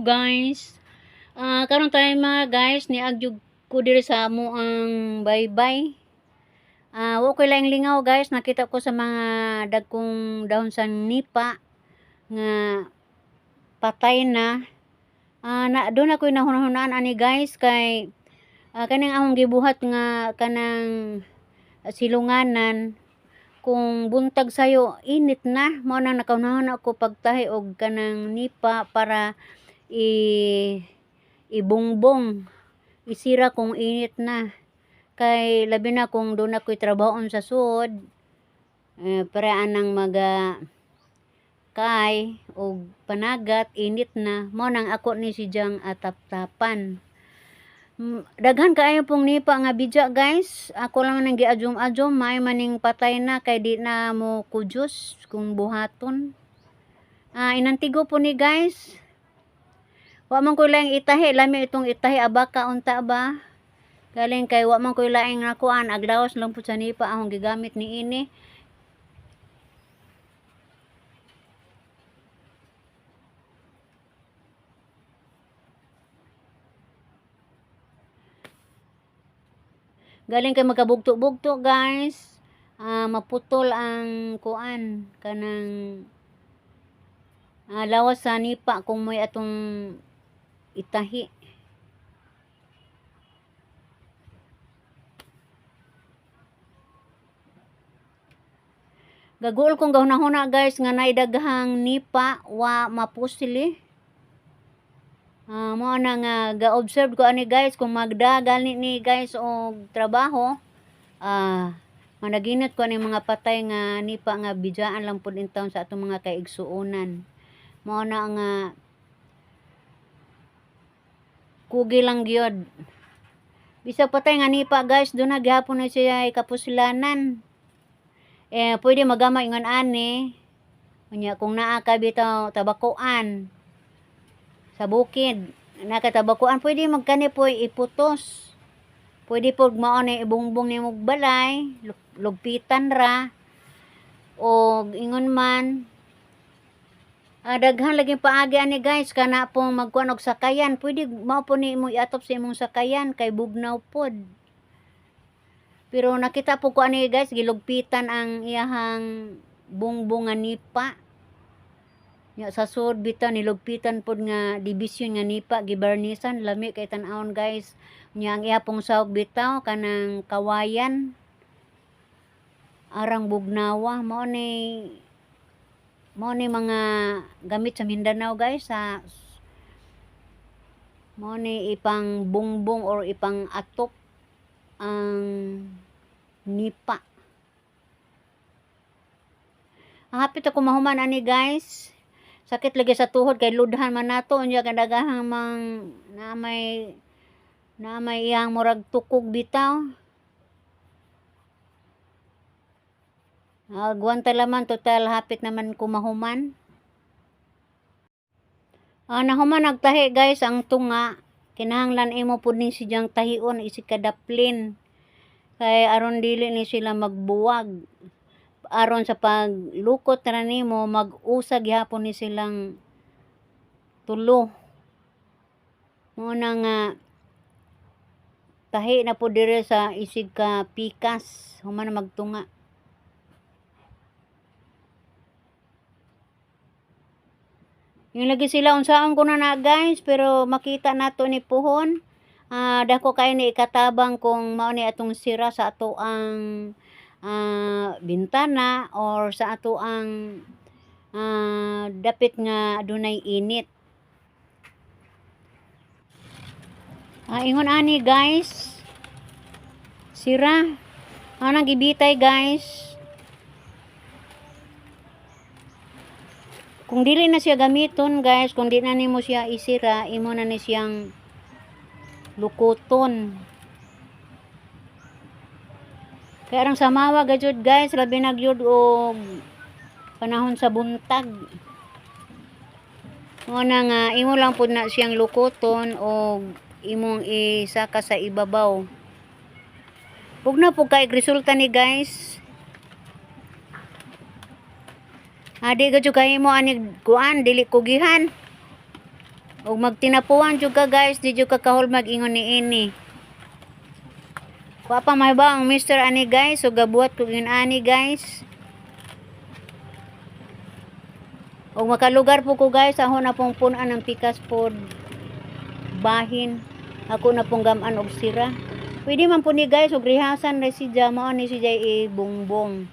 Guys. Karon tayo mga guys, niagyog ko diri sa amo ang baybay. Wa ko'y laing lingaw, guys, nakita ko sa mga dagkong dahon sa nipa nga patay na. Na doon ako'y nahunahunaan ani, guys, kay kaning akong gibuhat nga kanang silunganan, kung buntag sayo init na, mao nang nakahunahuna ako pagtahi og kanang nipa para i ibungbong, isira kung init na, kay labi na kung doon ako'y trabahoon sa sud, eh, para anang maga kay og panagat init na, mao nang ako ni sidyang ataptapan. Daghan kaayo pong nipa nga bidya, guys. Ako lang nang giadjom-adjom, may maning patay na kay di na mo kudyos kung buhaton. Inantigo po ni, guys. Wa man koy laing itahi, lami itong itahi abaka unta ba. Galing kay wa man koy laing nakuan, aglawas lang pud sa nipa akong gigamit ni ini. Galing kay magkabugto-bugto, guys. Maputol ang kuan kanang lawas sa nipa kung may atong itahi. Gaguol kong gahunahuna, guys, nga naay daghang nipa wa mapusli. Mao na nga ga-observe ko ani, guys, kung magda gani ni, guys, og trabaho, managinot ko ani mga patay nga nipa nga bidyaan lang pud intawon sa atong mga kaigsuonan. Mao na nga kugi lang gyud. Bisag patay nga nipa, guys, duna gihapon na siya kapuslanan. Eh, pwede magama ingon ani. Unya kung naa ka bitaw tabakuan sa bukid, naa ka tabakuan, pwede magkani po iputos. Pwede po mao na ibungbong nimo balay, lugpitan ra. O ingon man, daghan lagi paagi ani, guys, kana pong magkuan og sakayan, pwede mao po ni imo iatop sa imong sakayan kay bugnaw pod. Pero nakita po ko ani, guys, gilugpitan ang iyahang bungbong nga nipa. Nya sa sud bitaw nilugpitan pod nga dibisyon nga nipa, gibarnisan, lami kay tan-awon, guys. Nya ang iya pong sawg bitaw kanang kawayan. Arang bugnawa, mao ni mga gamit sa Mindanao, guys, sa mao ni ipang bungbong or ipang atop ang nipa. Ang hapit ako mahuman ani, guys. Sakit lagi sa tuhod kay ludhan man nato, unya kay daghang mang na may iyang murag tukog bitaw. Agwanta laman, total hapit naman ko mahuman. Nahuman nagtahi, guys, ang tunga. Kinahanglan imo pud ni sidyang tahion isig kadaplin. Kay aron dili ni sila magbuwag. Aron sa paglukot ra nimo mag-usa gihapon ni silang tulo. Mao na nga tahi na pud diri sa isig ka pikas human na magtunga. Yung lagi sila unsaon ko na na, guys, pero makita nato ni puhon. Dako kay ni ikatabang kung mao ni atong sira sa ato ang bintana or sa ato ang dapit nga adunay init. Ingon ani, guys. Sira. Anang gibitay, guys. Kung dili na siya gamiton, guys, kung di na nimo siya isira, imo na ni siyang lukuton. Kaya arang samawa gajud, guys, labi na gyud og panahon sa buntag. Mao na nga imo lang pud na siyang lukoton og imong isaka sa ibabaw. Ug na pud kay resulta ni, guys. Di gajud kay mo ani kuan, dili kugihan. Ug magtinapuan jud ka, guys, di jud ka kahulmag ingon ni ini. Wa pa may ba ang mister ani, guys, so gabuhat ko ingon ani, guys. Og makalugar po ko, guys, ako na pong punan ng pikas pod bahin. Ako na pong gaman og sira. Pwede man po ni, guys, og rihasan ra si mao ni si Jay ibongbong.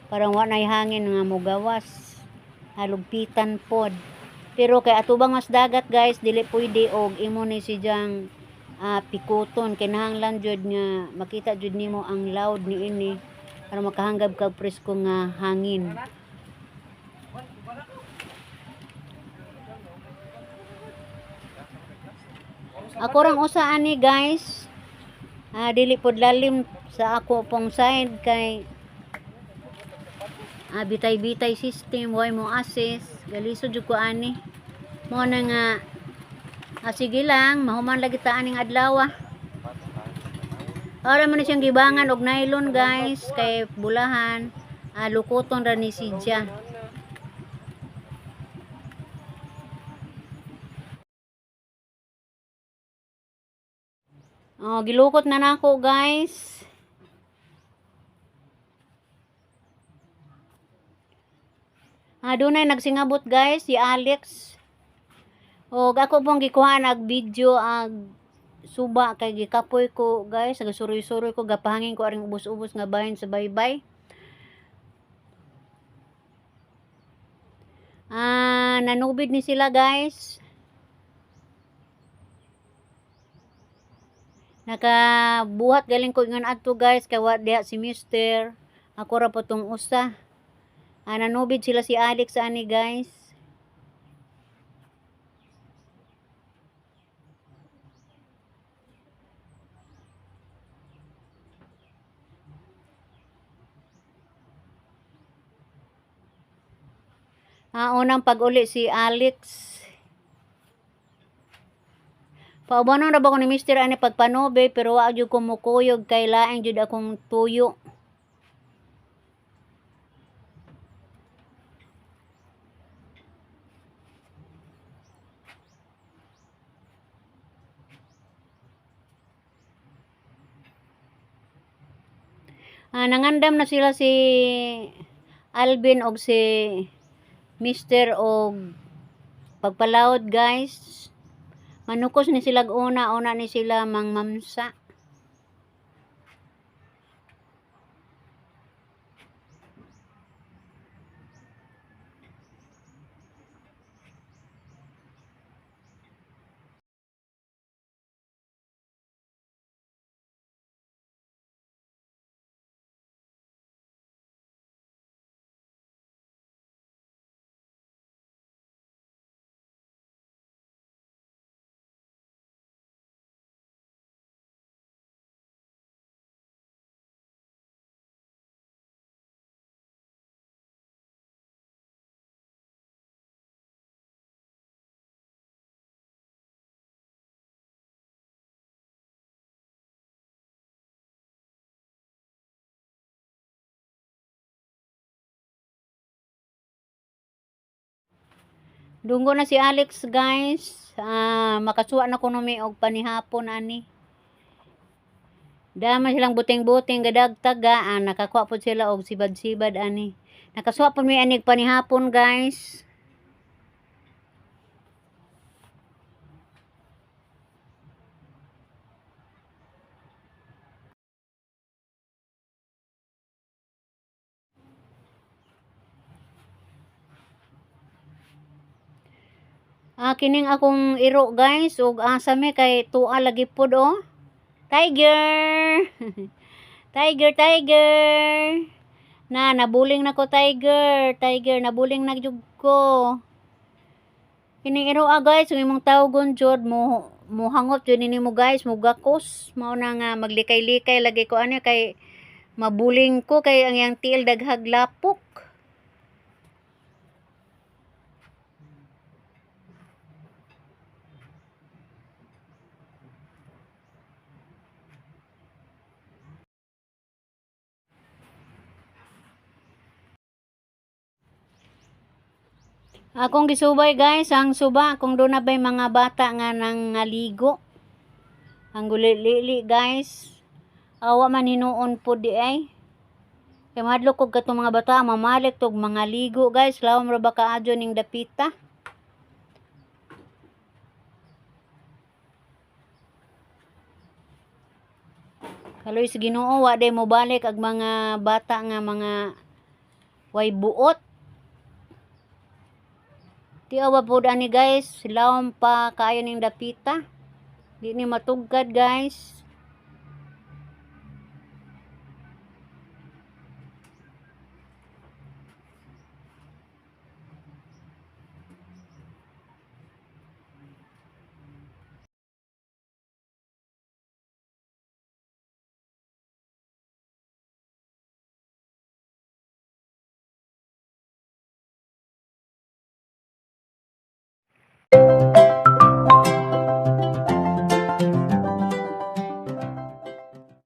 Parang wa nay hangin nga mogawas. Halugpitan pod. Pero kay atubang mas dagat, guys, dili pwede og imo ni si Jang pikuton, kinahanglan jud nga makita jud nimo ang loud ni ini para makahanggab kag presko nga hangin. Ako rang usa ani, guys. Dili pod lalim sa ako pong side kay bitay-bitay system, way mo assess, galisod jud ko ani. Mo na nga sige lang, mahuman lagi ta aning adlaw. Ora man ni siyang gibangan og nylon, guys, kay bulahan, lukoton ra ni siya. Oh, gilukot na nako, guys. Dunay nagsingabot, guys, si Alex. Og ako pong gikuha ag video ag suba kay gikapoy ko, guys, nagsuroy-suroy ko, gapahangin ko aring ubos-ubos nga bahin sa baybay. Nanubid ni sila, guys. Nakabuhat galing ko ingon adto, guys, kay wa diha si mister. Ako ra po tong usa. Nanubid sila si Alex ani, guys. Unang pag-uli si Alex. Paubanon ra ba ko ni mister ani pagpanubi, pero wa jud ko mukuyog kay laing jud akong tuyo. Nangandam na sila si Alvin og si Mister og pagpalawod, guys. Manukos ni sila una, una ni sila mangmamsa. Dunggo na si Alex, guys. Makasuwa na kuno mi og panihapon ani. Dama silang buting-buting gadagtaga, nakakuha po sila og sibad-sibad ani. Nakasuwa po mi anig panihapon, guys. Kining akong iro, guys, ug asa mi kay tuwa lagi pod oh. Tiger. Tiger, tiger. Na nabuling na ko, tiger. Tiger, nabuling na jud ko. Kining iro guys, kung imong tawgon jud mo muhangot jud nimo, guys, mugakos. Mao na nga maglikay-likay lagi ko ani kay mabuling ko kay ang iyang tiil daghag lapok. Akong gisubay, guys, ang suba kung doon na ba'y mga bata nga nangaligo. Ang gulili, guys. Awa man hinuon po di ay. Kay mahadlok kog katong mga bata mamalik tog mga ligo, guys. Lawom ra ba kaadyo ning dapita? Kaloy sa Ginoo, wa day mobalik ag mga bata nga mga way buot. Ti awa pod ani, guys, lawom pa kaayo ning dapita. Di ni matugkad, guys.